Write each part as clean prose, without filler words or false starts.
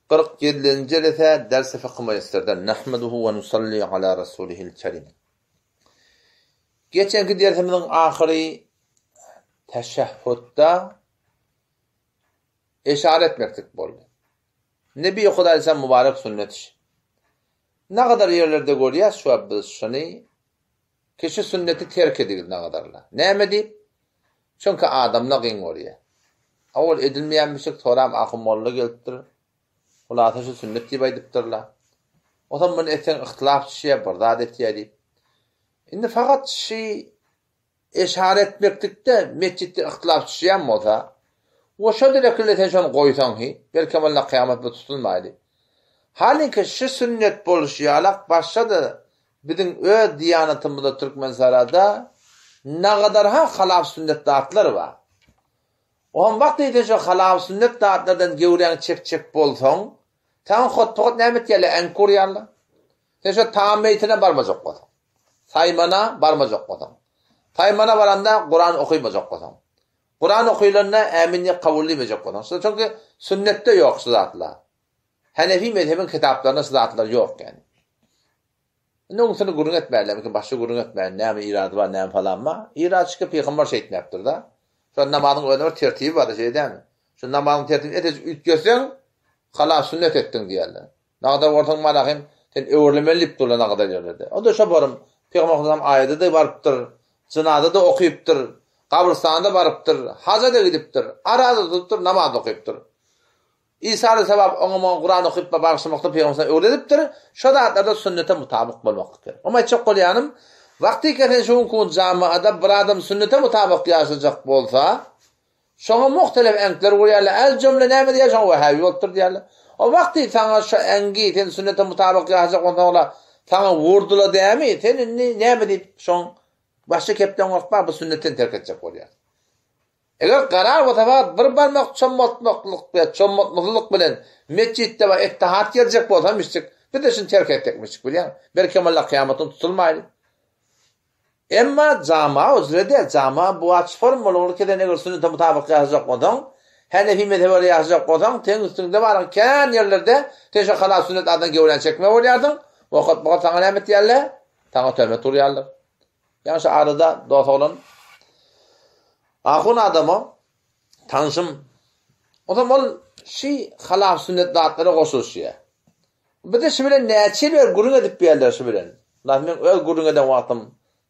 47-nji jelese Ders-i Fykh Müýesserden Nahmeduhu we nusalli ala Rasulihil Kerim. Geçenki dersimiziň ahyry teşehhudda eşare etmeklik boldy. Nebi Hudaý Aleyhisselam mübarek sünnet işi. Nagadar ýerlerde görýäs şu wagt biz şuny kişi sünneti terk edigil nagadarla. Näme diýip? Çünki adamla gyň görýär. Owal edilmeýänmişik soram ahun molla gelipdir. Hulasa şu sünnet diýip aýdypdyrlar. Osam muny etseň yhtylaf düşýär, bir zat etýär diýip. Indi fakat şi Eşara etmeklikde metjitde yhtylaf düşýän bolsa, we şo derekli sen şony goýsaň hi, belkem onda kyýamat bu tutulmaýdy. Halinki şu sünnet boluşy ýalak başga-da biziň öz diýanatymyzda Türkmensarada nagadarha halaf sünnet zatlar bar. Oňam wagt sen şo halaf sünnet zatlardan gewräňi çekjek bolsaň, saňa hotpahat näme etýärler, äňk urýarlar. Sen şo tagam meýtine barmajak bolsaň. Saýmana barmajak bolsaň. Saýmana baranda Kuran okymajak bolsaň. Kuran okylanda ämin diýip kabul diýmejek bolsaň. Şo çünki sünnetde ýok şu zatlar. Hanefi mezhebiň kitaplarynda şu zatlar ýok ýani. Indi oňusyny gürrüň etmäýler, mümkin başga gürrüň etmäýin, näme irady bar, näme falan bar. Irady şükür pygamber şeýtmäpdir-de. Şo namazyň özüne bir tertibi bar-da, şeýle dälmi? Şu namazyň tertibini etejik üýtgetseň, halas sünnet etdiň diýerler. Nagadar bolsaň malahym, sen öwrülemeli diýip durlar nagadar ýerlerde. O-da şo borym, Pygamber Aleyhisselam aýada-da barypdyr, jynaza-da okypdyr, gabrystana-da barypdyr, haja-da gidipdir, araza tutupdyr, namaz okypdyr. Isa Aleyhisselam oňa muňa Kuran okyp bagyşlamakda Pygamber Aleyhisselam öwredipdir. Şo zatlarda sünnete mutabyk bolmaklyk gerek. Oňa aýtjak bolýanym, wagtyka sen şu günki gün jamaada bir adam sünnete mutabyk ýaşajak bolsa, Şoňa muhtelef äňkler gurýarlar. Äl jümle näme diýýär şoňa wahhabi bolupdyr diýýärler. O wagty saňa şo äňgi sen sünnete mutabyk ýaşajak bolsaňla saňa wurdyla dämi? Sen indi näme diýip şoň başga kepden gorkma bu sünnetden terk etjek bolýar. Eger karar bolsa fakat bir barmak çommaltmaklyk we çommaltmasyzlyk bilen metjitde we ettihat geljek bolsa mişdik biz de şuny terk etjekmişdik bilýäň. Belkem Allah kyýamatdan tutulmaýly. Emma jama üzre däl, jama bu aç formaly ol keden eger sünnete mutabyk ýaşajak bolsaň, Hanefi mezhebe görä ýaşajak bolsaň, seň üstüňde baryň kän ýerlerde sen şo halal sünnet adyna gewrän çekme bolýardyň, okat-mokat saňa näme etýärler? Saňa töhmet urýarlar. Ýaňy şu arada dos oglan ahun adama tanşym, onsoň ol şi halal sünnet zatlara goşulyşýar. Bize şu bilen näçe ýyl bäri gürrüň edip geldiler şu bilen. Lan men öz gürrüň eden wagtym,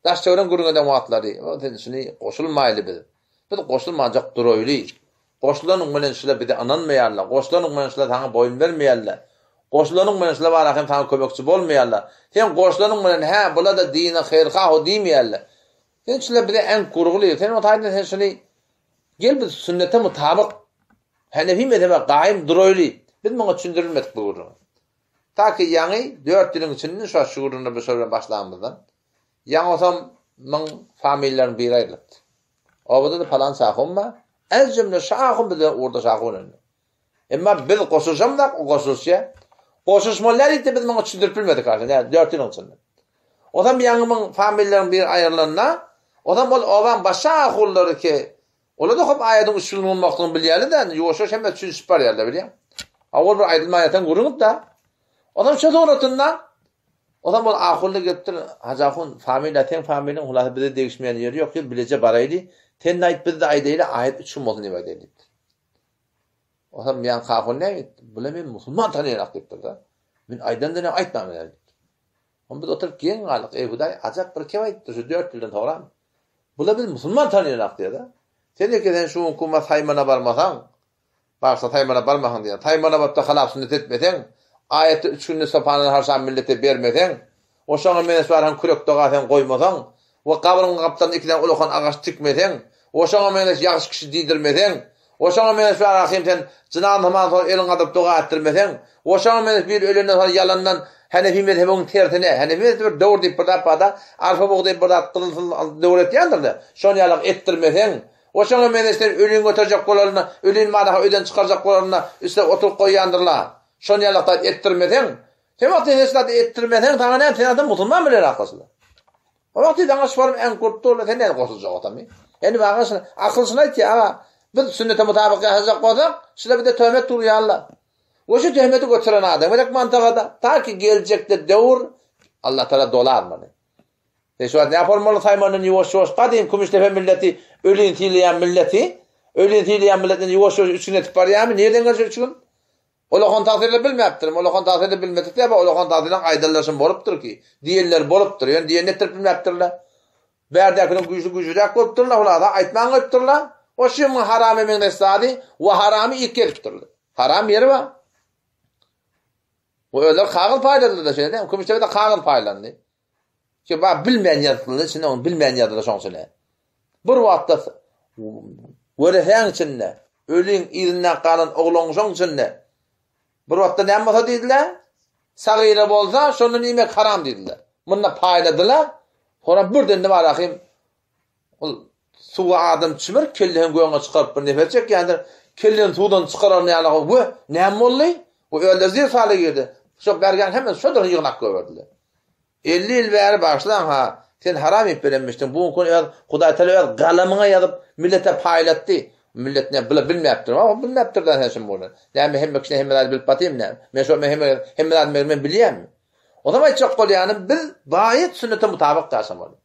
daş-töwerek gürrüň eden wagtlary, o sen şuny goşulmaýly biz. Biz goşulmanjak duraýly. Goşulanyň bilen şular bize ynanmaýarlar. Goşulanyň bilen şular saňa boýun bermeýärler. Goşulanyň bilen şular bara hem saňa kömekçi bolmaýarlar. Sen goşulanyň bilen hä, bular-da dine haýyrhah o diýmeýärler. Sen şular bize äňk gurguly. Sen o taýdan sen şuny gel biz sünnete mutabyk Hanefi mezhebe gaýym duraýly. Biz muňa düşündirilmedik bu gürrüňi. Ta ki ýaňy dört ýylyň içinde şu şu gürrüňi biz şol bilen başlanymyzdan ýaňy osam myň familiýalaryň biri aýrylypdy. Obada-da palan şahun bar. Ez jümle şahun bize ugurdaş ahun indi. Emma biz goşulyşamzak, o goşulyşýar. Goşulyşmaly däl diýip-de biz muňa düşündirip bilmedik aslynda, näme, dört ýylyň içinde. Osam ýaňy myň familiýalaryň biri aýrylanda, osam ol obaň başga ahunlary ki, olar-da hop aýadyň üç gün bolmakdygyny bilýärler-de, indi ýuwaş-ýuwaş hemme düşünişip barýarlar, bilýäň. A ol bir aýdylman ýatan gürrüňdi-de. Osam şo suratynda, osam ol ahunly gelipdir, Hajy ahun, familiýa seň familiýaň, hulasa bize degişmeýän ýeri ýok, ýör bileje baraýly, sen-de aýt, biz-de aýdaýly, aýat üç gün bolsun diýip aýdaýly diýipdir. Onsoň meň kakam näme diýipdir? Bula men musulman tanaýanak diýipdir-de. Men aýdanda näme aýtman näme diýipdir. Onda biz oturyp geň galdyk. Eý Hudaý, ajap bir kep aýdypdyr şu dört ýyldan soňram. Bula biz musulman tanaýanak diýýär-de. Sen eke sen şu günki ma saýmana barmasaň, Bagyşla saýmana barmasaň diýýär. Saýmana baryp-da halap sünnet etmeseň, aýatda üç günde sopany harşam millete bermeseň, we şoňa meňzeş barhan kürek doga sen goýmasaň, we gabryň gapdalyna iki däne ulakan agaç tikmeseň, we şoňa meňzeş ýagşy kişi diýdirmeseň, we şoňa meňzeş barahym sen jynazny soň eliňi galdyryp doga etdirmeseň, we şoňa meňzeş biri ölenden soň ýalandan Hanefi mezhebiň tersine, Hanefi mezhebi bir döwür diýip bir zat bar-da, arpa bugdaý bir zat gyzylsyz döwür etýändir-de, şony ýalak etdirmeseň, we şoňa meňzeş sen ölüni göterjek bolarynda, ölüni manaha öýden çykarjak bolarynda üstüne oturyp goýýandyrlar. Şony ýalak zat etdirmeseň, Sen wagty hiç zat etdirmeseň saňa näme sen adam musulman bilen akylsyz. O wagty saňa şorum äň gurup durlar sen näme goşuljak otamy? Indi baga şuna akyl şuna aýtýar aga biz sünnete mutabyk ýaşajak bolsak şular bize töhmet urýarlar. We şu töhmeti göteren adam gerek mantagada. Ta ki geljekde döwür Allah Taala dolar muny. Sen şu wagt näme bolmaly saýmandan ýuwaş-ýuwaş gadym Kümüşdepe milleti ölin sylaýan milleti, ölin sylaýan milletden ýuwaş-ýuwaş üç gün etip barýarmy? Nireden gelşi üç gün? Olakan tagsyryny bilmäpdir. Olakan tagsyryny bilmedik däbe, olakan tagsyrynyň aýdanlary şum bolupdyr ki, diýenleri bolupdyr. Ýöne diýenini etdirip bilmäpdirler. Bärdäkiniň güýji güýjüräk bolupdyrlar, hulasa aýtman goýupdyrlar. O şumyň haramy meňzeş zady we haramy iýip gezipdirler. Haram ýeri bar. We özleri kagyz paýladylar-da şeýle dämi? Kümüşdepede kagyz paýlandy. Ki bar bilmän ýazypdylar, içinde ony bilmän ýazdylar şoň üçin. Bir wagtda weresäň içinde, öliň yzynda galan oglaň şoň içinde. Bir wagtda näme bolsa diýdiler? Sagyra bolsa, şondan iýmek haram diýdiler. Munda paýladylar. Soňra birden de bar ahym Ol suwa adam çümür, kellesini göňe çykaryp bir nefes çekýändir. Kellesini suwdan çykaran ýaly, we, näme boldy? We özleri zir sala girdi. Şo bergän hemmesi şo durun ýygnak goýberdiler. 50 ýyl bäri başlaň ha, sen haram iýip berenmişdiň. Bu gün öz Hudaý Teala öz galamyňa ýazyp millete paýlatdy. Millet ne bile bilmäpdir. Ha, bilmäpdir da sen şum boldy. Näme hemme kişi hemme zady bilip batym näme? Men şo men hemme hemme zady men bilýänmi? O zaman aýtjak bolýanym biz baýat sünnete mutabyk ýaşamaly.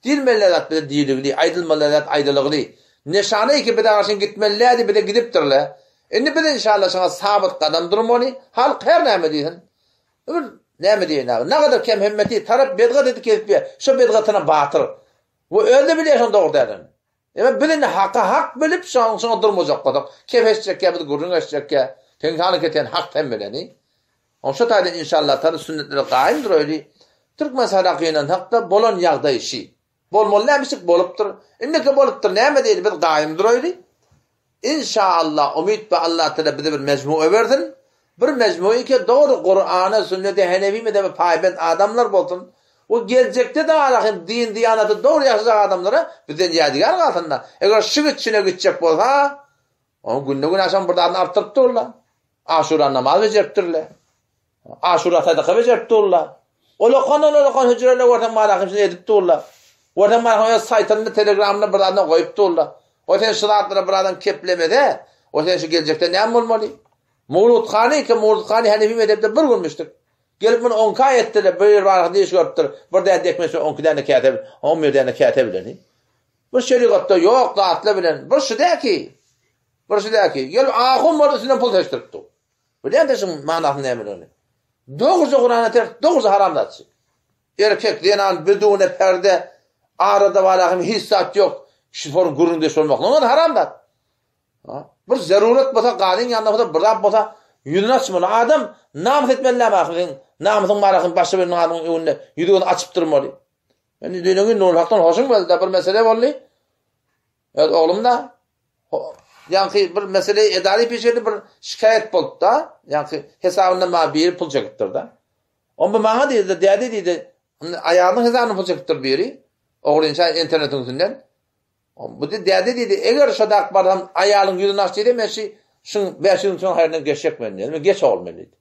Diýilmeli zat bize diýiligli, aýdylmaly zat aýdylygly. Neşana ki bize garşy gitmeli dädi bize gidipdirle. Indi biz inşallah şoňa sabyt gadam durmaly. Halk her näme diýsin. Bir näme diýen abi. Nagadar kem hemmeti tarap bedgat edip kesip ýa. Şo bedgatyna batyr. We özi bilýär şoň dogry däldigini. Emma biz indi haka hak bilip şoň şoňa durmajak bolsak, kep eşitjekkä biz gürrüň eşitjekkä, seň hany keten hak sen bileni. Oň şo taýdan inşallah tary sünnetlere gaýym duraýly. Türkmen sara gynansak-da bolan ýagdaý şi. Bolmaly nämişik bolupdyr. Indiki bolupdyr näme diýeli biz gaýym duraýly. Inşallah umyt we Allah Teala bize bir mejmue bersin. Bir mejmue ki dogry Kurana, sünnete, Henefi mezhebe paýbent adamlar bolsun. We geljekde-de Allahym din diýanaty dogry ýaşajak adamlara bizden ýadygär galsyn-da. Eger şu gitşine gitjek bolsa, Onuň günde-gün agşam bir zadyny artdyryp durlar. Aşura namaz bejerip durlar. Aşura sadaka bejerip durlar. Olakandan olakan hüjreler görseň malahym şuny edip durlar. Görseň malahym öz saýtynda, telegramynda bir zadyny goýup durlar. O sen şu zatlara bir adam keplemese, o sen şu geljekde näme bolmaly? Mawlud hany ki, Mawlud hany Hanefi mezhepde bir günmüşdik. Gelip muny onka etdiler, bir ýer barha diş görüpdir. Bir däne ekmek üçin onki däne käse, on bir däne käse bilen. Bir şerigatda ýok zatlar bilen bir şu däki, bir şu däki, gelip ahun bolup üstünden pul seçdirip dur. Bilýän-de şuň manasyny nämeligini. Dogruja Kurana ters, dogruja haram zatçy. Erkek, zenan, bidune perde, arada barahym hiç zat ýok. Şu soň gürrüňdeş bolmaklygyň özi haram zat. Bir zeruret bolsa, gazyň ýanynda bolsa, bir zat bolsa, ýüzüni açmaly. Adam namys etmeli näme ahyr seň namysyň barahym başga biriniň adamyň öňünde ýüzüňi açyp durmaly. Indi düýnügi Nurhakdan hoşum geldi, bir mesele boldy. Öz oglum da ýaňky bir mesele edary peşeli bir şikaýat boldy da, ýaňky hesabyndan maňa biri pul çekipdir da. On bu maňa diýdi, däde diýdi, aýalynyň hesabyndan pul çekipdir biri. Oglunyň internetiň üstünden. Bu diýdi, däde diýdi, eger şo dak barsam aýalyň ýüzüni aç diýdi, men şi şuň 500 müň haýryndan geçjek men diýdi. Men geç oglum men diýdi.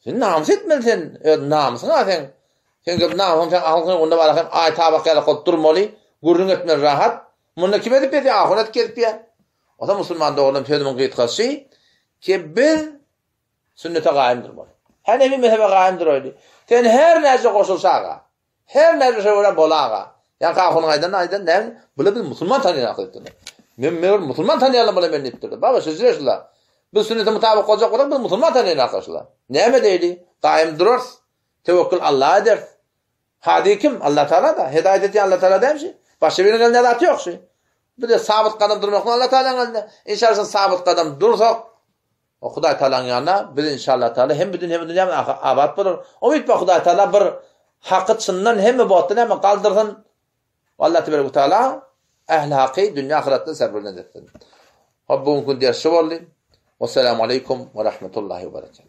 Sen namys etmeli sen, öz namysyň ha sen. Sen gelip namysyň sen ahyryň onda bara hem aý tabak ýaly bolup durmaly, gürrüň etmeli rahat. Munda kim edip ýa ahun edip gezip ýa. Ota musulman doganlarym sözümiň gysgasy ki biz sünnete gaýym durmaly. Hanefi mezhebe gaýym duraýly. Sen her näçe goşulşaga, Her näme şo görä bolaga. Ýaňky ahunyň aýdanyny aýdan näme? Bular biz musulman tanýan ahyry. Men men musulman tanýanlar bular men diýipdir. Baba şeýle şular. Biz sünnete mutabyk boljak bolsak biz musulman tanýan ahyry şular. Näme diýdi? Gaýym durarys. Tewekkül Allaha ederis. Hadi kim? Allah Taala da. Hidaýat edýän Allah Taala dämi? Başga biriniň elinde zat ýok şu. Bize sabyt gadam durmak Allah Taalanyň elinde. İnşallah sabyt gadam dursak O Hudaý Tagalaň ýanyna biz inşallah Taala hem bütin hem dünýämiz abat bolar. Umyt bar Hudaý Taala bir haky çyndan hemme botda näme galdyrsyn. Allah tebarek taala ähli haky dünýä ahyratda serbelend etsin. Hop bu gün ders şu boldy. Wassalamu aleýkum we rahmetullahi we berekatuh.